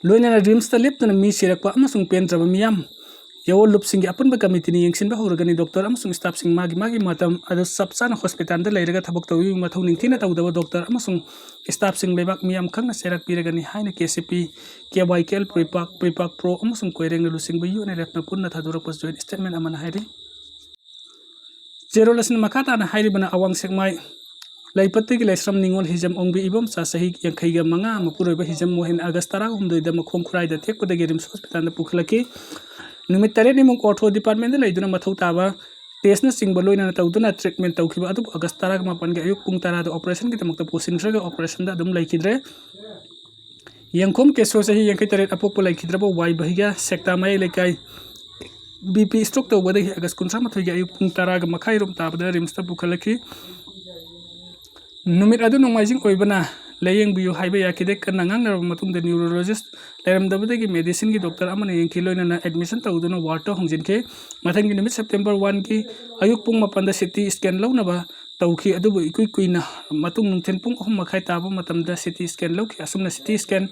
ꯂꯣꯏꯅꯅ ꯔꯤꯝꯁꯇ ꯂꯦꯞꯇꯨꯅ ꯃꯤ ꯁꯤꯔꯛꯄ ꯑꯃꯁꯨꯡ ꯄꯦꯟꯗ꯭ꯔꯕ ꯃꯤꯌꯥꯝ ꯌꯥꯑꯣꯜ ꯂꯨꯞꯁꯤꯡꯒꯤ ꯑꯄꯨꯟꯕ ꯀꯃꯤꯇꯤꯅ ꯌꯦꯡꯁꯤꯟꯕ ꯍꯧꯔꯒꯅꯤ꯫ ꯗꯣꯛꯇꯔ ꯑꯃꯁꯨꯡ ꯁ꯭ꯇꯥꯐꯁꯤꯡ ꯃꯥꯒꯤ ꯃꯥꯒꯤ ꯃꯇꯝ ꯑꯗꯨ ꯆꯞ ꯆꯥꯅ ꯍꯣꯁꯄꯤꯇꯥꯜꯗ ꯂꯩꯔꯒ ꯊꯕꯛ ꯇꯧꯕꯤꯌꯨ꯫ ꯃꯊꯧ ꯅꯤꯡꯊꯤꯅ ꯇꯧꯗꯕ ꯗꯣꯛꯇꯔ ꯑꯃꯁꯨꯡ ꯁ꯭ꯇꯥꯐꯁꯤꯡ ꯂꯩꯕꯥꯛ ꯃꯤꯌꯥꯝ ꯈꯪꯅ ꯆꯩꯔꯥꯛ ꯄꯤꯔꯒꯅꯤ ꯍꯥꯏꯅ ꯀꯦ ꯁꯤ ꯄꯤ, ꯀꯦ ꯋꯥꯏ ꯀꯦ ꯑꯦꯜ, ꯄ꯭ꯔꯤꯄꯥꯛ, ꯄ꯭ꯔꯤꯄꯥꯛ ꯄ꯭ꯔꯣ ꯑꯃꯁꯨꯡ ꯀꯣꯏꯔꯦꯡꯅ ꯂꯨꯆꯤꯡꯕ ꯌꯨ ꯑꯦꯟ ꯑꯦꯜ ꯑꯦꯐꯅ ꯄꯨꯟꯅ ꯊꯥꯗꯣꯔꯛꯄ ꯖꯣꯏꯟ ꯁ꯭ꯇꯦꯠꯃꯦꯟꯠ ꯑꯃꯅ ꯍꯥꯏꯔꯤ꯫ ꯆꯦꯔꯣꯜ ꯑꯁꯤꯅ ꯃꯈꯥ ꯇꯥꯅ ꯍꯥꯏꯔꯤꯕꯅ ꯑꯋꯥꯡ ꯁꯦꯛꯃꯥꯏ ꯂꯩꯄꯠꯇꯒꯤ ꯂꯩꯁ꯭ꯔꯝ ꯅꯤꯉꯣꯜ ꯍꯤꯖꯝ ꯑꯣꯡꯕꯤ ꯏꯕꯣꯝꯆꯥ ꯆꯍꯤ ꯌꯥꯡꯈꯩꯒ ꯃꯉꯥ ꯃꯄꯨꯔꯣꯏꯕ ꯍꯤꯖꯝ ꯃꯣꯍꯦꯟ ꯑꯥꯒꯁ ꯇꯔꯥꯍꯨꯝꯗꯣꯏꯗ ꯃꯈꯣꯡ ꯈꯨꯔꯥꯏꯗ ꯊꯦꯛꯄꯗꯒꯤ ꯔꯤꯝꯁ ꯍꯣꯁꯄꯤꯇꯥꯜꯗ ꯄꯨꯈꯠꯂꯛꯈꯤ꯫ ꯅꯨꯃꯤꯠ ꯇꯔꯦꯠꯅꯤꯃꯨꯛ ꯑꯣꯔꯊꯣ ꯗꯤꯄꯥꯔꯠꯃꯦꯟꯗ ꯂꯩꯗꯨꯅ ꯃꯊꯧ ꯇꯥꯕ ꯇꯦꯁꯅꯆꯤꯡꯕ ꯂꯣꯏꯅꯅ ꯇꯧꯗꯨꯅ ꯇ꯭ꯔꯤꯠꯃꯦꯟ ꯇꯧꯈꯤꯕ ꯑꯗꯨꯕꯨ ꯑꯥꯒꯁ ꯇꯔꯥꯒ ꯃꯥꯄꯟꯒꯤ ꯑꯌꯨꯛ ꯄꯨꯡ ꯇꯔꯥꯗ ꯑꯣꯄꯔꯦꯁꯟꯒꯤꯗꯃꯛꯇ ꯄꯨꯁꯤꯟꯈ꯭ꯔꯒ ꯑꯣꯄꯔꯦꯁꯟꯗ ꯑꯗꯨꯝ ꯂꯩꯈꯤꯗ꯭ꯔꯦ꯫ ꯌꯦꯡꯈꯣꯝ ꯀꯦꯁꯣ ꯆꯍꯤ ꯌꯥꯡꯈꯩ ꯇꯔꯦꯠ ꯑꯄꯣꯛꯄ ꯂꯩꯈꯤꯗ꯭ꯔꯕ ꯋꯥꯏ ꯚꯍꯤꯌꯥ ꯁꯦꯛꯇꯥ ꯃꯌꯥꯏ ꯂꯩꯀꯥꯏ ꯕꯤ ꯄꯤ ꯁ꯭ꯇ꯭ꯔꯣꯛ ꯇꯧꯕꯗꯒꯤ ꯑꯥꯒꯁ ꯀꯨꯟꯊ꯭ꯔꯥ ꯃꯥꯊꯣꯏꯒꯤ ꯑꯌꯨꯛ ꯄꯨꯡ ꯇꯔꯥꯒ ꯃꯈꯥꯏꯔꯣꯝ ꯇꯥꯕꯗ ꯔꯤꯝꯁꯇ ꯄꯨꯈꯠꯂꯛꯈꯤ꯫ ꯅꯨꯃꯤꯠ ꯑꯗꯨ ꯅꯣꯡꯃꯥꯏꯖꯤꯡ ꯑꯣꯏꯕꯅ ꯂꯥꯌꯦꯡꯕꯤꯌꯨ ꯍꯥꯏꯕ ꯌꯥꯈꯤꯗꯦ꯫ ꯀꯟꯅ ꯉꯥꯡꯅꯔꯕ ꯃꯇꯨꯡꯗ ꯅ꯭ꯌꯨꯔꯣꯂꯣꯖꯤꯁ ꯂꯩꯔꯝꯗꯕꯗꯒꯤ ꯃꯦꯗꯤꯁꯤꯟꯒꯤ ꯗꯣꯛꯇꯔ ꯑꯃꯅ ꯌꯦꯡꯈꯤ, ꯂꯣꯏꯅꯅ ꯑꯦꯗꯃꯤꯁꯟ ꯇꯧꯗꯨꯅ ꯋꯥꯔꯗꯇ ꯍꯣꯡꯖꯤꯟꯈꯤ꯫ ꯃꯊꯪꯒꯤ ꯅꯨꯃꯤꯠ ꯁꯦꯞꯇꯦꯝꯕꯔ ꯋꯥꯟꯒꯤ ꯑꯌꯨꯛ ꯄꯨꯡ ꯃꯥꯄꯟꯗ ꯁꯤ ꯇꯤ ꯁ꯭ꯀꯦꯟ ꯂꯧꯅꯕ ꯇꯧꯈꯤ, ꯑꯗꯨꯕꯨ ꯏꯀꯨꯏ ꯀꯨꯏꯅ ꯃꯇꯨꯡ ꯅꯨꯡꯊꯤꯜ ꯄꯨꯡ ꯑꯍꯨꯝ ꯃꯈꯥꯏ ꯇꯥꯕ ꯃꯇꯝꯗ ꯁꯤ ꯇꯤ ꯁ꯭ꯀꯦꯟ ꯂꯧꯈꯤ꯫ ꯑꯁꯨꯝꯅ ꯁꯤ ꯇꯤ ꯁ꯭ꯀꯦꯟ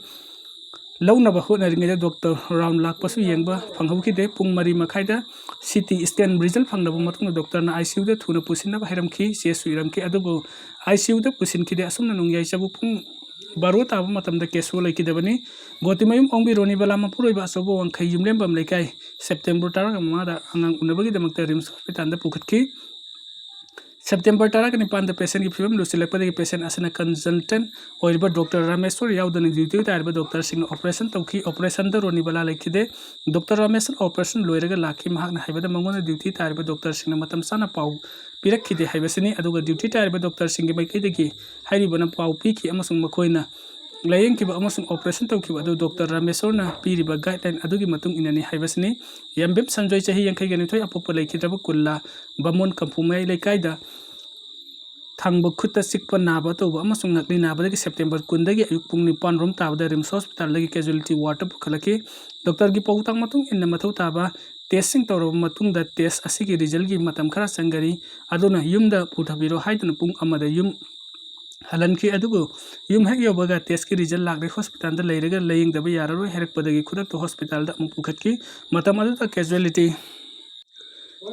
ꯂꯧꯅꯕ ꯍꯣꯠꯅꯔꯤꯉꯩꯗ ꯗꯣꯛꯇꯔ ꯔꯥꯎꯟ ꯂꯥꯛꯄꯁꯨ ꯌꯦꯡꯕ ꯐꯪꯍꯧꯈꯤꯗꯦ꯫ ꯄꯨꯡ ꯃꯔꯤ ꯃꯈꯥꯏꯗ ꯁꯤ ꯇꯤ ꯁ꯭ꯀꯦꯟ ꯔꯤꯖꯜ ꯐꯪꯂꯕ ꯃꯇꯨꯡꯗ ꯗꯣꯛꯇꯔꯅ ꯑꯥꯏ ꯁꯤ ꯌꯨꯗ ꯊꯨꯅ ꯄꯨꯁꯤꯟꯅꯕ ꯍꯥꯏꯔꯝꯈꯤ꯫ ꯆꯦꯁꯨ ꯏꯔꯝꯈꯤ, ꯑꯗꯨꯕꯨ ꯑꯥꯏ ꯁꯤ ꯌꯨꯗ ꯄꯨꯁꯤꯟꯈꯤꯗꯦ꯫ ꯑꯁꯨꯝꯅ ꯅꯣꯡꯌꯥꯏ ꯆꯕꯨ ꯄꯨꯡ ꯕꯥꯔꯣ ꯇꯥꯕ ꯃꯇꯝꯗ ꯀꯦꯁꯣ ꯂꯩꯈꯤꯗꯕꯅꯤ꯫ ꯒꯣꯇꯤꯃꯌꯨꯝ ꯑꯣꯡꯕꯤ ꯔꯣꯅꯤꯕꯂꯥ ꯃꯄꯨꯔꯣꯏꯕ ꯑꯆꯧꯕ ꯋꯥꯡꯈꯩ ꯌꯨꯝꯂꯦꯝꯕꯝ ꯂꯩꯀꯥꯏ, ꯁꯦꯞꯇꯦꯝꯕꯔ ꯇꯔꯥꯒ ꯃꯉꯥꯗ ꯑꯉꯥꯡ ꯎꯅꯕꯒꯤꯗꯃꯛꯇ ꯔꯤꯝꯁ ꯍꯣꯁꯄꯤꯇꯥꯜꯗ ꯄꯨꯈꯠꯈꯤ꯫ ꯁꯦꯞꯇꯦꯝꯕꯔ ꯇꯔꯥꯒ ꯅꯤꯄꯥꯟꯗ ꯄꯦꯁꯦꯟꯒꯤ ꯐꯤꯕꯝ ꯂꯨꯁꯤꯜꯂꯛꯄꯗꯒꯤ ꯄꯦꯁꯦꯟ ꯑꯁꯤꯅ ꯀꯟꯁꯜꯇꯦꯟ ꯑꯣꯏꯔꯤꯕ ꯗꯣꯛꯇꯔ ꯔꯥꯃꯦꯁꯣꯔ ꯌꯥꯎꯗꯅ ꯗ꯭ꯌꯨꯇꯤ ꯇꯥꯔꯤꯕ ꯗꯣꯛꯇꯔꯁꯤꯡꯅ ꯑꯣꯄꯔꯦꯁꯟ ꯇꯧꯈꯤ꯫ ꯑꯣꯄꯔꯦꯁꯟꯗ ꯔꯣꯅꯤꯕꯂꯥ ꯂꯩꯈꯤꯗꯦ꯫ ꯗꯣꯛꯇꯔ ꯔꯥꯃꯦꯁꯣꯔ ꯑꯣꯄꯔꯦꯁꯟ ꯂꯣꯏꯔꯒ ꯂꯥꯛꯈꯤ꯫ ꯃꯍꯥꯛꯅ ꯍꯥꯏꯕꯗ ꯃꯉꯣꯟꯗ ꯗ꯭ꯌꯨꯇꯤ ꯇꯥꯔꯤꯕ ꯗꯣꯛꯇꯔꯁꯤꯡꯅ ꯃꯇꯝ ꯆꯥꯅ ꯄꯥꯎ ꯄꯤꯔꯛꯈꯤꯗꯦ ꯍꯥꯏꯕꯁꯤꯅꯤ꯫ ꯑꯗꯨꯒ ꯗ꯭ꯌꯨꯇꯤ ꯇꯥꯔꯤꯕ ꯗꯣꯛꯇꯔꯁꯤꯡꯒꯤ ꯃꯥꯏꯀꯩꯗꯒꯤ ꯍꯥꯏꯔꯤꯕꯅ ꯄꯥꯎ ꯄꯤꯈꯤ ꯑꯃꯁꯨꯡ ꯃꯈꯣꯏꯅ ꯂꯥꯌꯦꯡꯈꯤꯕ ꯑꯃꯁꯨꯡ ꯑꯣꯄꯔꯦꯁꯟ ꯇꯧꯈꯤꯕ ꯑꯗꯨ ꯗꯣꯛꯇꯔ ꯔꯥꯃꯦꯁꯣꯔꯅ ꯄꯤꯔꯤꯕ ꯒꯥꯏꯗꯂꯥꯏꯟ ꯑꯗꯨꯒꯤ ꯃꯇꯨꯡ ꯏꯟꯅꯅꯤ ꯍꯥꯏꯕꯁꯤꯅꯤ꯫ ꯌꯥꯝꯕꯦꯝ ꯁꯟꯖꯣꯏ, ꯆꯍꯤ ꯌꯥꯡꯈꯩꯒ ꯅꯤꯊꯣꯏ, ꯑꯄꯣꯛꯄ ꯂꯩꯈꯤꯗ꯭ꯔꯕ ꯀꯨꯜꯂꯥ ꯕꯥꯃꯣꯟ ꯀꯝꯐꯨꯃꯌꯥꯏ ꯂꯩꯀꯥꯏꯗ ꯊꯪꯕ ꯈꯨꯠꯇ ꯆꯤꯛꯄ ꯅꯥꯕ ꯇꯧꯕ ꯑꯃꯁꯨꯡ ꯉꯛꯂꯤ ꯅꯥꯕꯗꯒꯤ ꯁꯦꯞꯇꯦꯝꯕꯔ ꯀꯨꯟꯗꯒꯤ ꯑꯌꯨꯛ ꯄꯨꯡ ꯅꯤꯄꯥꯟ ꯔꯣꯝ ꯇꯥꯕꯗ ꯔꯤꯝꯁ ꯍꯣꯁꯄꯤꯇꯥꯜꯗꯒꯤ ꯀꯦꯖꯨꯋꯦꯂꯤꯇꯤ ꯋꯥꯔꯗꯇ ꯄꯨꯈꯠꯂꯛꯈꯤ꯫ ꯗꯣꯛꯇꯔꯒꯤ ꯄꯥꯎꯇꯥꯛ ꯃꯇꯨꯡ ꯏꯟꯅ ꯃꯊꯧ ꯇꯥꯕ ꯇꯦꯁꯁꯤꯡ ꯇꯧꯔꯕ ꯃꯇꯨꯡꯗ ꯇꯦꯁ ꯑꯁꯤꯒꯤ ꯔꯤꯖꯜꯒꯤ ꯃꯇꯝ ꯈꯔ ꯆꯪꯒꯅꯤ, ꯑꯗꯨꯅ ꯌꯨꯝꯗ ꯄꯨꯊꯕꯤꯔꯣ ꯍꯥꯏꯗꯨꯅ ꯄꯨꯡ ꯑꯃꯗ ꯌꯨꯝ ꯍꯜꯍꯟꯈꯤ꯫ ꯑꯗꯨꯕꯨ ꯌꯨꯝ ꯍꯦꯛ ꯌꯧꯕꯒ ꯇꯦꯁꯀꯤ ꯔꯤꯖꯜ ꯂꯥꯛꯂꯦ, ꯍꯣꯁꯄꯤꯇꯥꯜꯗ ꯂꯩꯔꯒ ꯂꯥꯌꯦꯡꯗꯕ ꯌꯥꯔꯔꯣꯏ ꯍꯥꯏꯔꯛꯄꯗꯒꯤ ꯈꯨꯗꯛꯇ ꯍꯣꯁꯄꯤꯇꯥꯜꯗ ꯑꯃꯨꯛ ꯄꯨꯈꯠꯈꯤ꯫ ꯃꯇꯝ ꯑꯗꯨꯗ ꯀꯦꯖꯨꯋꯦꯂꯤꯇꯤ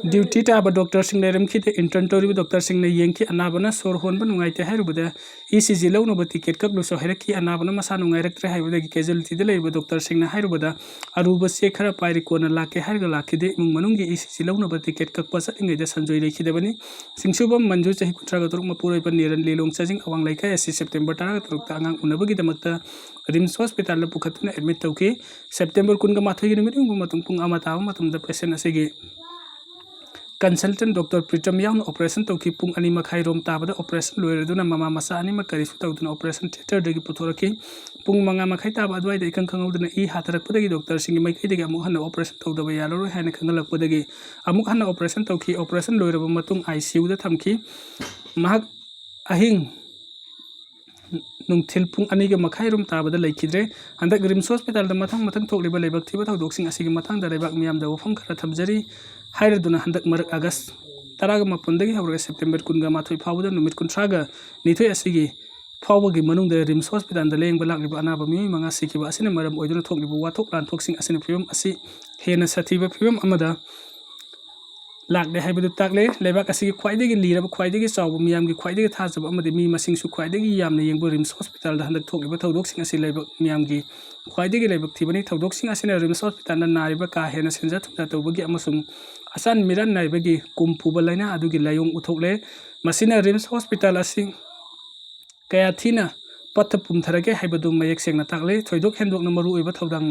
ꯗ꯭ꯌꯨꯇꯤ ꯇꯥꯕ ꯗꯣꯛꯇꯔꯁꯤꯡ ꯂꯩꯔꯝꯈꯤꯗꯦ꯫ ꯏꯟꯇꯔꯟ ꯇꯧꯔꯤꯕ ꯗꯣꯛꯇꯔꯁꯤꯡꯅ ꯌꯦꯡꯈꯤ꯫ ꯑꯅꯥꯕꯅ ꯁꯣꯔ ꯍꯣꯟꯕ ꯅꯨꯡꯉꯥꯏꯇꯦ ꯍꯥꯏꯔꯨꯕꯗ ꯏ ꯁꯤ ꯖꯤ ꯂꯧꯅꯕ ꯇꯤꯀꯦꯠ ꯀꯛꯂꯨꯁꯨ ꯍꯥꯏꯔꯛꯈꯤ꯫ ꯑꯅꯥꯕꯅ ꯃꯁꯥ ꯅꯨꯡꯉꯥꯏꯔꯛꯇ꯭ꯔꯦ ꯍꯥꯏꯕꯗꯒꯤ ꯀꯦꯖꯨꯋꯦꯂꯤꯇꯤꯗ ꯂꯩꯔꯤꯕ ꯗꯣꯛꯇꯔꯁꯤꯡꯅ ꯍꯥꯏꯔꯨꯕꯗ ꯑꯔꯨꯕ ꯆꯦ ꯈꯔ ꯄꯥꯏꯔꯤ, ꯀꯣꯟꯅ ꯂꯥꯛꯀꯦ ꯍꯥꯏꯔꯒ ꯂꯥꯛꯈꯤꯗꯦ꯫ ꯏꯃꯨꯡ ꯃꯅꯨꯡꯒꯤ ꯏ ꯁꯤ ꯖꯤ ꯂꯧꯅꯕ ꯇꯤꯀꯦꯠ ꯀꯛꯄ ꯆꯠꯂꯤꯉꯩꯗ ꯁꯟꯖꯣꯏ ꯂꯩꯈꯤꯗꯕꯅꯤ꯫ ꯁꯤꯡꯁꯨꯕꯝ ꯃꯟꯖꯨ, ꯆꯍꯤ ꯀꯨꯟꯊ꯭ꯔꯥꯒ ꯇꯔꯨꯛ, ꯃꯄꯨꯔꯣꯏꯕ ꯅꯤꯔꯟ ꯂꯤꯂꯣꯡ ꯆꯥꯖꯤꯡ, ꯑꯋꯥꯡ ꯂꯩꯀꯥꯏ ꯑꯁꯤ ꯁꯦꯞꯇꯦꯝꯕꯔ ꯇꯔꯥꯒ ꯇꯔꯨꯛꯇ ꯑꯉꯥꯡ ꯎꯅꯕꯒꯤꯗꯃꯛꯇ ꯔꯤꯝꯁ ꯍꯣꯁꯄꯤꯇꯥꯜꯗ ꯄꯨꯈꯠꯇꯨꯅ ꯑꯦꯗꯃꯤꯠ ꯇꯧꯈꯤ꯫ ꯁꯦꯞꯇꯦꯝꯕꯔ ꯀꯨꯟꯒ ꯃꯥꯊꯣꯏꯒꯤ ꯅꯨꯃꯤꯠ ꯌꯨꯡꯕ ꯃꯇꯨꯡ ꯄꯨꯡ ꯑꯃ ꯇꯥꯕ ꯃꯇꯝꯗ ꯄꯦꯁꯦꯟ ꯑꯁꯤꯒꯤ ꯀꯟꯁꯜꯇꯦꯟ ꯗꯣꯛꯇꯔ ꯄ꯭ꯔꯤꯇꯝ ꯌꯥꯎꯅ ꯑꯣꯄꯔꯦꯁꯟ ꯇꯧꯈꯤ꯫ ꯄꯨꯡ ꯑꯅꯤ ꯃꯈꯥꯏ ꯔꯣꯝ ꯇꯥꯕꯗ ꯑꯣꯄꯔꯦꯁꯟ ꯂꯣꯏꯔꯗꯨꯅ ꯃꯃꯥ ꯃꯆꯥ ꯑꯅꯤꯃꯛ ꯀꯔꯤꯁꯨ ꯇꯧꯗꯅ ꯑꯣꯄꯔꯦꯁꯟ ꯊꯤꯌꯦꯇꯔꯗꯒꯤ ꯄꯨꯊꯣꯔꯛꯈꯤ꯫ ꯄꯨꯡ ꯃꯉꯥ ꯃꯈꯥꯏ ꯇꯥꯕ ꯑꯗꯨꯋꯥꯏꯗ ꯏꯈꯪ ꯈꯪꯍꯧꯗꯅ ꯏ ꯍꯥꯊꯔꯛꯄꯗꯒꯤ ꯗꯣꯛꯇꯔꯁꯤꯡꯒꯤ ꯃꯥꯏꯀꯩꯗꯒꯤ ꯑꯃꯨꯛ ꯍꯟꯅ ꯑꯣꯄꯔꯦꯁꯟ ꯇꯧꯗꯕ ꯌꯥꯔꯔꯣꯏ ꯍꯥꯏꯅ ꯈꯪꯍꯜꯂꯛꯄꯗꯒꯤ ꯑꯃꯨꯛ ꯍꯟꯅ ꯑꯣꯄꯔꯦꯁꯟ ꯇꯧꯈꯤ꯫ ꯑꯣꯄꯔꯦꯁꯟ ꯂꯣꯏꯔꯕ ꯃꯇꯨꯡ ꯑꯥꯏ ꯁꯤ ꯌꯨꯗ ꯊꯝꯈꯤ꯫ ꯃꯍꯥꯛ ꯑꯍꯤꯡ ꯅꯨꯡꯊꯤꯜ ꯄꯨꯡ ꯑꯅꯤꯒ ꯃꯈꯥꯏ ꯔꯣꯝ ꯇꯥꯕꯗ ꯂꯩꯈꯤꯗ꯭ꯔꯦ꯫ ꯍꯟꯗꯛ ꯔꯤꯝꯁ ꯍꯣꯁꯄꯤꯇꯥꯜꯗ ꯃꯊꯪ ꯃꯊꯪ ꯊꯣꯛꯂꯤꯕ ꯂꯩꯕꯛ ꯊꯤꯕ ꯊꯧꯗꯣꯛꯁꯤꯡ ꯑꯁꯤꯒꯤ ꯃꯇꯥꯡꯗ ꯂꯩꯕꯥꯛ ꯃꯤꯌꯥꯝꯗ ꯋꯥꯐꯝ ꯈꯔ ꯊꯝꯖꯔꯤ ꯍꯥꯏꯔꯗꯨꯅ, ꯍꯟꯗꯛ ꯃꯔꯛ ꯑꯥꯒꯁ ꯇꯔꯥꯒ ꯃꯥꯄꯟꯗꯒꯤ ꯍꯧꯔꯒ ꯁꯦꯞꯇꯦꯝꯕꯔ ꯀꯨꯟꯒ ꯃꯥꯊꯣꯏ ꯐꯥꯎꯕꯗ ꯅꯨꯃꯤꯠ ꯀꯨꯟꯊ꯭ꯔꯥꯒ ꯅꯤꯊꯣꯏ ꯑꯁꯤꯒꯤ ꯐꯥꯎꯕꯒꯤ ꯃꯅꯨꯡꯗ ꯔꯤꯝꯁ ꯍꯣꯁꯄꯤꯇꯥꯜꯗ ꯂꯥꯌꯦꯡꯕ ꯂꯥꯛꯂꯤꯕ ꯑꯅꯥꯕ ꯃꯤꯑꯣꯏ ꯃꯉꯥ ꯁꯤꯈꯤꯕ ꯑꯁꯤꯅ ꯃꯔꯝ ꯑꯣꯏꯗꯨꯅ ꯊꯣꯛꯂꯤꯕ ꯋꯥꯊꯣꯛ ꯂꯥꯟꯊꯣꯛꯁꯤꯡ ꯑꯁꯤꯅ ꯐꯤꯕꯝ ꯑꯁꯤ ꯍꯦꯟꯅ ꯁꯥꯊꯤꯕ ꯐꯤꯕꯝ ꯑꯃꯗ ꯂꯥꯛꯂꯦ ꯍꯥꯏꯕꯗꯨ ꯇꯥꯛꯂꯦ꯫ ꯂꯩꯕꯥꯛ ꯑꯁꯤꯒꯤ ꯈ꯭ꯋꯥꯏꯗꯒꯤ ꯂꯤꯔꯕ, ꯈ꯭ꯋꯥꯏꯗꯒꯤ ꯆꯥꯎꯕ, ꯃꯤꯌꯥꯝꯒꯤ ꯈ꯭ꯋꯥꯏꯗꯒꯤ ꯊꯥꯖꯕ ꯑꯃꯗꯤ ꯃꯤ ꯃꯁꯤꯡꯁꯨ ꯈ꯭ꯋꯥꯏꯗꯒꯤ ꯌꯥꯝꯅ ꯌꯦꯡꯕ ꯔꯤꯝꯁ ꯍꯣꯁꯄꯤꯇꯥꯜꯗ ꯍꯟꯗꯛ ꯊꯣꯛꯂꯤꯕ ꯊꯧꯗꯣꯛꯁꯤꯡ ꯑꯁꯤ ꯂꯩꯕꯥꯛ ꯃꯤꯌꯥꯝꯒꯤ ꯈ꯭ꯋꯥꯏꯗꯒꯤ ꯂꯥꯏꯕꯛ ꯊꯤꯕꯅꯤ꯫ ꯊꯧꯗꯣꯛꯁꯤꯡ ꯑꯁꯤꯅ ꯔꯤꯝꯁ ꯍꯣꯁꯄꯤꯇꯥꯜꯗ ꯅꯥꯔꯤꯕ ꯀꯥ ꯍꯦꯟꯅ ꯁꯦꯟꯖꯥ ꯊꯨꯝꯖꯥ ꯇꯧꯕꯒꯤ ꯑꯃꯁꯨꯡ ꯑꯆꯥꯟ ꯃꯤꯔꯥꯟ ꯅꯥꯏꯕꯒꯤ ꯀꯨꯝ ꯄꯨꯕ ꯂꯥꯏꯅꯥ ꯑꯗꯨꯒꯤ ꯂꯥꯏꯑꯣꯡ ꯎꯠꯊꯣꯛꯂꯦ꯫ ꯃꯁꯤꯅ ꯔꯤꯝꯁ ꯍꯣꯁꯄꯤꯇꯥꯜ ꯑꯁꯤ ꯀꯌꯥ ꯊꯤꯅ ꯄꯠꯊ ꯄꯨꯝꯊꯔꯒꯦ ꯍꯥꯏꯕꯗꯨ ꯃꯌꯦꯛ ꯁꯦꯡꯅ ꯇꯥꯛꯂꯦ꯫ ꯊꯣꯏꯗꯣꯛ ꯍꯦꯟꯗꯣꯛꯅ ꯃꯔꯨꯑꯣꯏꯕ ꯊꯧꯗꯥꯡ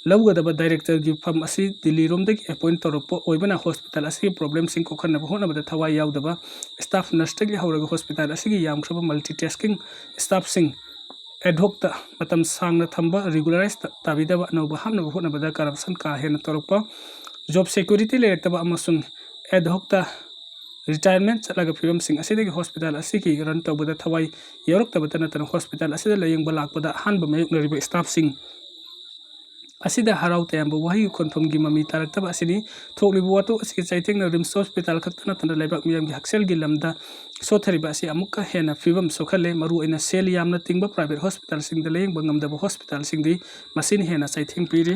ꯂꯧꯒꯗꯕ ꯗꯥꯏꯔꯦꯛꯇꯔꯒꯤ ꯐꯝ ꯑꯁꯤ ꯗꯤꯜꯂꯤꯔꯣꯝꯗꯒꯤ ꯑꯦꯄꯣꯏꯟꯠ ꯇꯧꯔꯛꯄ ꯑꯣꯏꯕꯅ ꯍꯣꯁꯄꯤꯇꯥꯜ ꯑꯁꯤꯒꯤ ꯄ꯭ꯔꯣꯕ꯭ꯂꯦꯝꯁꯤꯡ ꯀꯣꯛꯍꯟꯅꯕ ꯍꯣꯠꯅꯕꯗ ꯊꯋꯥꯏ ꯌꯥꯎꯗꯕ ꯁ꯭ꯇꯥꯐ ꯅꯔꯁꯇꯒꯤ ꯍꯧꯔꯒ ꯍꯣꯁꯄꯤꯇꯥꯜ ꯑꯁꯤꯒꯤ ꯌꯥꯝꯈ꯭ꯔꯕ ꯃꯜꯇꯤ ꯇꯥꯁ꯭ꯀꯤꯡ ꯁ꯭ꯇꯥꯐꯁꯤꯡ ꯑꯦꯗꯍꯣꯛꯇ ꯃꯇꯝ ꯁꯥꯡꯅ ꯊꯝꯕ, ꯔꯤꯒꯨꯂꯔꯥꯏꯖ ꯇꯥꯕꯤꯗꯕ, ꯑꯅꯧꯕ ꯍꯥꯞꯅꯕ ꯍꯣꯠꯅꯕꯗ ꯀꯔꯞꯁꯟ ꯀꯥ ꯍꯦꯟꯅ ꯇꯧꯔꯛꯄ, ꯖꯣꯕ ꯁꯦꯀ꯭ꯌꯨꯔꯤꯇꯤ ꯂꯩꯔꯛꯇꯕ ꯑꯃꯁꯨꯡ ꯑꯦꯗꯍꯣꯛꯇ ꯔꯤꯇꯥꯌꯔꯃꯦꯟꯠ ꯆꯠꯂꯒ ꯐꯤꯕꯝꯁꯤꯡ ꯑꯁꯤꯗꯒꯤ ꯍꯣꯁꯄꯤꯇꯥꯜ ꯑꯁꯤꯒꯤ ꯔꯟ ꯇꯧꯕꯗ ꯊꯋꯥꯏ ꯌꯥꯎꯔꯛꯇꯕꯇ ꯅꯠꯇꯅ ꯍꯣꯁꯄꯤꯇꯥꯜ ꯑꯁꯤꯗ ꯂꯥꯌꯦꯡꯕ ꯂꯥꯛꯄꯗ ꯑꯍꯥꯟꯕ ꯃꯥꯌꯣꯛꯅꯔꯤꯕ ꯁ꯭ꯇꯥꯐꯁꯤꯡ ꯑꯁꯤꯗ ꯍꯔꯥꯎ ꯇꯌꯥꯝꯕ ꯋꯥꯍꯩꯒꯤ ꯈꯣꯟꯐꯝꯒꯤ ꯃꯃꯤ ꯇꯥꯔꯛꯇꯕ ꯑꯁꯤꯅꯤ꯫ ꯊꯣꯛꯂꯤꯕ ꯋꯥꯊꯣꯛ ꯑꯁꯤꯒꯤ ꯆꯩꯊꯦꯡꯅ ꯔꯤꯝꯁ ꯍꯣꯁꯄꯤꯇꯥꯜ ꯈꯛꯇ ꯅꯠꯇꯅ ꯂꯩꯕꯥꯛ ꯃꯤꯌꯥꯝꯒꯤ ꯍꯛꯁꯦꯜꯒꯤ ꯂꯝꯗ ꯁꯣꯠꯊꯔꯤꯕ ꯑꯁꯤ ꯑꯃꯨꯛꯀ ꯍꯦꯟꯅ ꯐꯤꯕꯝ ꯁꯣꯛꯍꯜꯂꯦ꯫ ꯃꯔꯨꯑꯣꯏꯅ ꯁꯦꯜ ꯌꯥꯝꯅ ꯇꯤꯡꯕ ꯄ꯭ꯔꯥꯏꯚꯦꯠ ꯍꯣꯁꯄꯤꯇꯥꯜꯁꯤꯡꯗ ꯂꯥꯌꯦꯡꯕ ꯉꯝꯗꯕ ꯍꯣꯁꯄꯤꯇꯥꯜꯁꯤꯡꯗꯤ ꯃꯁꯤꯅ ꯍꯦꯟꯅ ꯆꯩꯊꯦꯡ ꯄꯤꯔꯤ꯫